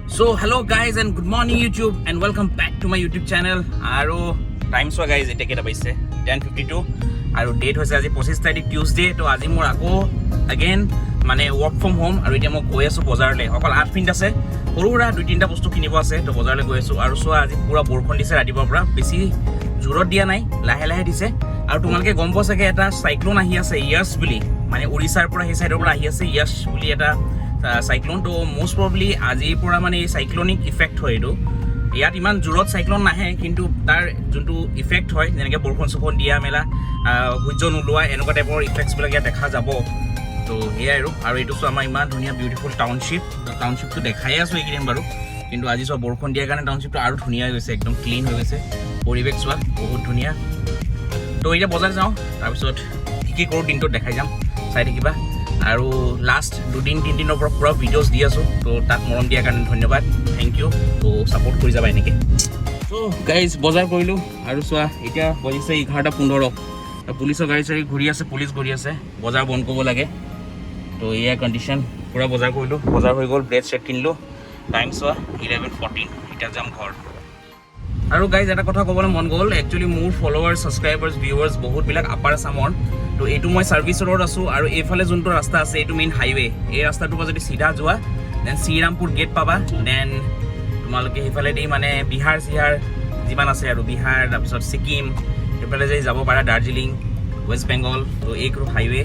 So hello guys and good morning YouTube and welcome back to my YouTube channel. আৰু time চোৱা guys, এতিয়া কেইটা বাজিছে? 10:52 আৰু ডেট হৈছে আজি 25 তাৰিখ, টিউজডে। তো আজি মোৰ আকৌ এগেইন মানে ৱৰ্ক ফ্ৰম হোম আৰু এতিয়া মই গৈ আছোঁ বজাৰলৈ। অকল 8 মিনিট আছে, সৰু সুৰা দুই তিনিটা বস্তু কিনিব আছে, তো বজাৰলৈ গৈ আছোঁ। আৰু চোৱা, আজি পূৰা বৰষুণ দিছে ৰাতিপুৱাৰ পৰা। বেছি জোৰত দিয়া নাই, লাহে লাহে দিছে। আৰু তোমালোকে গম পোৱা চাগে, এটা চাইক্লোন আহি আছে য়াছ বুলি, মানে উৰিষ্যাৰ পৰা, সেই চাইডৰ পৰা আহি আছে য়াছ বুলি এটা চাইক্লোন। তো মষ্ট প্ৰবলি আজিৰ পৰা মানে এই চাইক্লনিক ইফেক্ট হয় এইটো। ইয়াত ইমান জোৰত চাইক্লন নাহে, কিন্তু তাৰ যোনটো ইফেক্ট হয়, যেনেকৈ বৰষুণ চৰষুণ দিয়া মেলা, সূৰ্য নোলোৱা, এনেকুৱা টাইপৰ ইফেক্টছবিলাক ইয়াত দেখা যাব। তো সেয়াই আৰু। আৰু এইটো চোৱা, আমাৰ ইমান ধুনীয়া বিউটিফুল টাউনশ্বিপ। টাউনশ্বিপটো দেখায়ে আছোঁ এইকেইদিন বাৰু, কিন্তু আজি চোৱা, বৰষুণ দিয়াৰ কাৰণে টাউনশ্বিপটো আৰু ধুনীয়া হৈ গৈছে, একদম ক্লিন হৈ গৈছে। পৰিৱেশ চোৱা, বহুত ধুনীয়া। তো এতিয়া বজাৰ যাওঁ, তাৰপিছত কি কি কৰোঁ দিনটোত দেখাই যাম, চাই থাকিবা। আৰু লাষ্ট দুদিন তিনিদিনৰ পৰা পূৰা ভিডিঅ'জ দি আছোঁ, তো তাত মৰম দিয়াৰ কাৰণে ধন্যবাদ, thank U. তো ছাপোৰ্ট কৰি যাবা এনেকৈ। চ' গাইজ, বজাৰ কৰিলোঁ আৰু চোৱা, এতিয়া বাজিছে 11:15। পুলিচৰ গাড়ী চাড়ী ঘূৰি আছে, পুলিচ ঘূৰি আছে, বজাৰ বন্ধ কৰিব লাগে। তো এয়া কণ্ডিশ্যন। পূৰা বজাৰ কৰিলোঁ, বজাৰ হৈ গ'ল, ব্ৰেড চেড কিনিলোঁ। টাইম চোৱা, 11:14। এতিয়া যাম ঘৰ। আৰু গাইজ, এটা কথা ক'বলৈ মন গ'ল। একচুৱেলি মোৰ ফ'ল'ৱাৰ্ছ, ছাবস্ক্ৰাইবাৰ্ছ, ভিউৱাৰ্ছ বহুতবিলাক আপাৰ আছামৰ। তো এইটো মই ছাৰ্ভিচ ৰোড আছোঁ আৰু এইফালে যোনটো ৰাস্তা আছে, এইটো মেইন হাইৱে। এই ৰাস্তাটোৰ পৰা যদি চিধা যোৱা, then Srirampur gate পাবা। Then তোমালোকে সেইফালেদি মানে বিহাৰ চিহাৰ যিমান আছে আৰু বিহাৰ, তাৰপিছত ছিকিম, সেইফালে যদি যাব পাৰা, দাৰ্জিলিং, ৱেষ্ট বেংগল। তো এইটো হাইৱে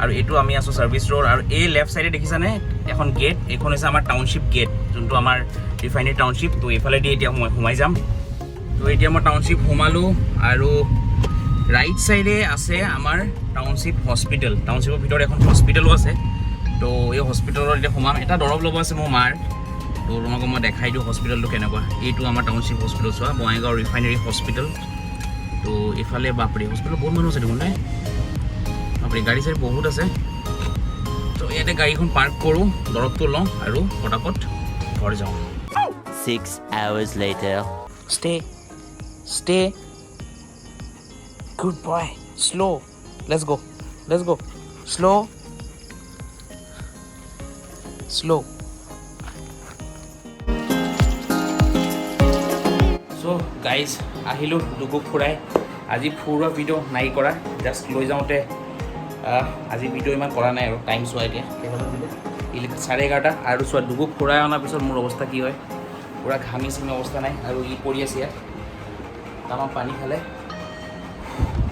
আৰু এইটো আমি আছোঁ ছাৰ্ভিচ ৰোড। আৰু এই লেফ্ট ছাইডে দেখিছানে এখন গেট? এইখন হৈছে আমাৰ টাউনশ্বিপ গেট, যোনটো আমাৰ ৰিফাইনেৰী টাউনশ্বিপ। তো এইফালেদি এতিয়া মই সোমাই যাম। তো এতিয়া মই টাউনশ্বিপ সোমালোঁ আৰু ৰাইট ছাইডে আছে আমাৰ টাউনশ্বিপ হস্পিটেল। টাউনশ্বিপৰ ভিতৰত এখন হস্পিটেলো আছে। তো এই হস্পিটেলত এতিয়া সোমাম, এটা দৰৱ ল'ব আছে মোৰ মাৰ। তো তোমাক মই দেখাই দিওঁ হস্পিটেলটো কেনেকুৱা। এইটো আমাৰ টাউনশ্বিপ হস্পিটেল, চোৱা, বঙাইগাঁও ৰিফাইনেৰী হস্পিটেল। তো এইফালে, বাপৰে, হস্পিটেলত বহুত মানুহ আছে দেখোন নাই। বাপৰে, গাড়ী চাড়ী বহুত আছে। তো ইয়াতে গাড়ীখন পাৰ্ক কৰোঁ, দৰৱটো লওঁ আৰু পটাপট ঘৰ যাওঁ। 6 hours later. Stay. Stay. Good boy. Slow. Let's go. Let's go. Slow. Slow. So guys, আহিলোঁ ডুগুক ফুৰাই। আজি ফুৰোৱা ভিডিঅ' নাই কৰা, জাষ্ট লৈ যাওঁতে আজি ভিডিঅ' ইমান কৰা নাই। আৰু টাইম চোৱা, এতিয়া কেইটা বাজিলে? 11:30। আৰু চোৱা, ডুগুক ফুৰাই অনাৰ পিছত মোৰ অৱস্থা কি হয়। পূৰা ঘামি চামি অৱস্থা নাই আৰু ই পৰি আছে ইয়াত। তামাম পানী খালে,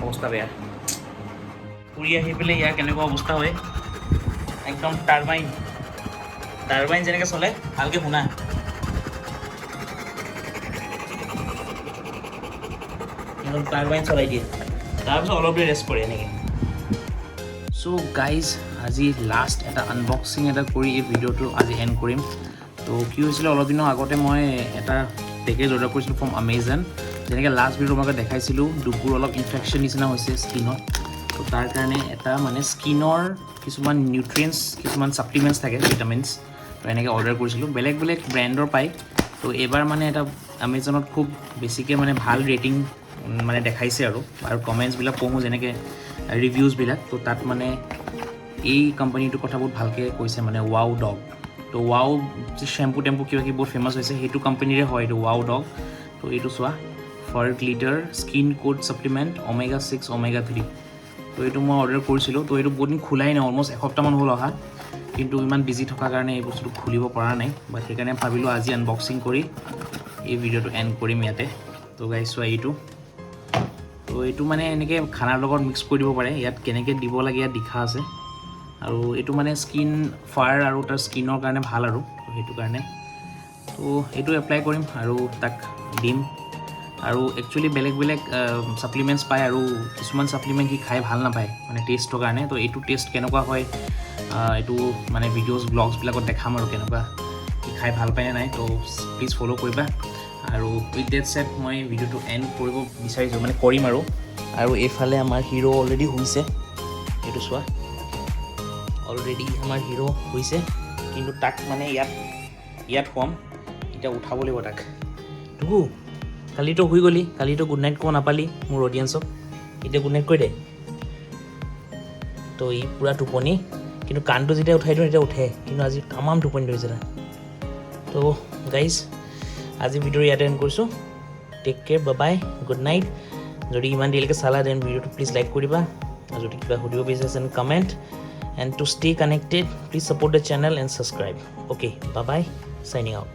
অৱস্থা বেয়া। ফুৰি আহি পেলাই ইয়াৰ কেনেকুৱা অৱস্থা হয়, একদম টাৰবাইন টাৰবাইন যেনেকৈ চলে। ভালকৈ শুনা, একদম টাৰবাইন চলাই দিয়ে। তাৰপিছত অলপ দেৰি ৰেষ্ট কৰে এনেকৈ। চ' গাইজ, আজি লাষ্ট এটা আনবক্সিং এটা কৰি এই ভিডিঅ'টো আজি এণ্ড কৰিম। তো কি হৈছিলে, অলপ দিনৰ আগতে মই এটা পেকেজ অৰ্ডাৰ কৰিছিলোঁ ফ্ৰম আমেজন। যেনেকৈ লাষ্ট ভিডিঅ' তোমালোকে দেখাইছিলোঁ, ডুগুৰ অলপ ইনফেকশ্যন নিচিনা হৈছে স্কিনত। তো তাৰ কাৰণে এটা মানে স্কিনৰ কিছুমান নিউট্ৰিয়েণ্টছ, কিছুমান ছাপ্লিমেণ্টছ থাকে, ভিটামিনছ, তো এনেকৈ অৰ্ডাৰ কৰিছিলোঁ। বেলেগ বেলেগ ব্ৰেণ্ডৰ পায়। তো এইবাৰ মানে এটা আমেজনত খুব বেছিকৈ মানে ভাল ৰেটিং মানে দেখাইছে আৰু আৰু কমেণ্টছবিলাক পঢ়োঁ যেনেকৈ, ৰিভিউজবিলাক, তো তাত মানে এই কোম্পানীটোৰ কথা বহুত ভালকৈ কৈছে, মানে ৱাও ডগ। তো ৱাও যি শ্বেম্পু টেম্পু কিবা কিবি বহুত ফেমাছ হৈছে, সেইটো কোম্পানীৰে হয় এইটো ৱাও ডগ। তো এইটো চোৱা, fur glitter skin coat supplement, omega 6, omega 3। তো এইটো মই অৰ্ডাৰ কৰিছিলোঁ। তো এইটো বহুত দিন খোলাই নাই, অলমষ্ট এসপ্তাহমান হ'ল অহা, কিন্তু ইমান বিজি থকাৰ কাৰণে এই বস্তুটো খুলিব পৰা নাই। বাট সেইকাৰণে ভাবিলোঁ আজি আনবক্সিং কৰি এই ভিডিঅ'টো এণ্ড কৰিম ইয়াতে। তো গাইজ, চোৱা এইটো। তো এইটো মানে এনেকৈ খানাৰ লগত মিক্স কৰি দিব পাৰে। ইয়াত কেনেকৈ দিব লাগে ইয়াত লিখা আছে। আৰু এইটো মানে স্কিন ফাৰ আৰু তাৰ স্কিনৰ কাৰণে ভাল আৰু তো সেইটো কাৰণে তো এইটো এপ্লাই কৰিম আৰু তাক দিম। আৰু একচুৱেলি বেলেগ বেলেগ ছাপ্লিমেণ্টছ পায় আৰু কিছুমান ছাপ্লিমেণ্ট সি খাই ভাল নাপায়, মানে টেষ্টৰ কাৰণে। তো এইটো টেষ্ট কেনেকুৱা হয়, এইটো মানে ভিডিঅ'জ ব্লগছবিলাকত দেখাম আৰু কেনেকুৱা, সি খাই ভাল পায় নে নাই। তো প্লিজ ফ'ল' কৰিবা। আৰু উইথ that said, মই ভিডিঅ'টো এণ্ড কৰিব বিচাৰিছোঁ, মানে কৰিম আৰু। আৰু এইফালে আমাৰ হিৰ' অলৰেডি শুইছে। এইটো চোৱা, অলৰেডি আমাৰ হিৰ' শুইছে, কিন্তু তাক মানে ইয়াত ইয়াত শুৱাম। এতিয়া উঠাব লাগিব তাক। ডুগু, কালিতো শুই গ'লি, কালিতো গুড নাইট ক'ব নাপালি মোৰ অডিয়েঞ্চক। এতিয়া গুড নাইট কৈ দে। তো ই পূৰা টোপনি, কিন্তু কাণটো যেতিয়া উঠাই দিওঁ তেতিয়া উঠে, কিন্তু আজি তামাম টোপনি ধৰিছে তাৰ। তো তো গাইজ, আজি ভিডিঅ' ইয়াতে এণ্ড কৰিছোঁ। Take care, bye, good night. যদি ইমান দেৰিলৈকে চালা, then ভিডিঅ'টো প্লিজ লাইক কৰিবা আৰু যদি কিবা সুধিব বিচাৰিছে, comment, and to stay connected, please support the channel and subscribe. Okay, bye bye, signing out.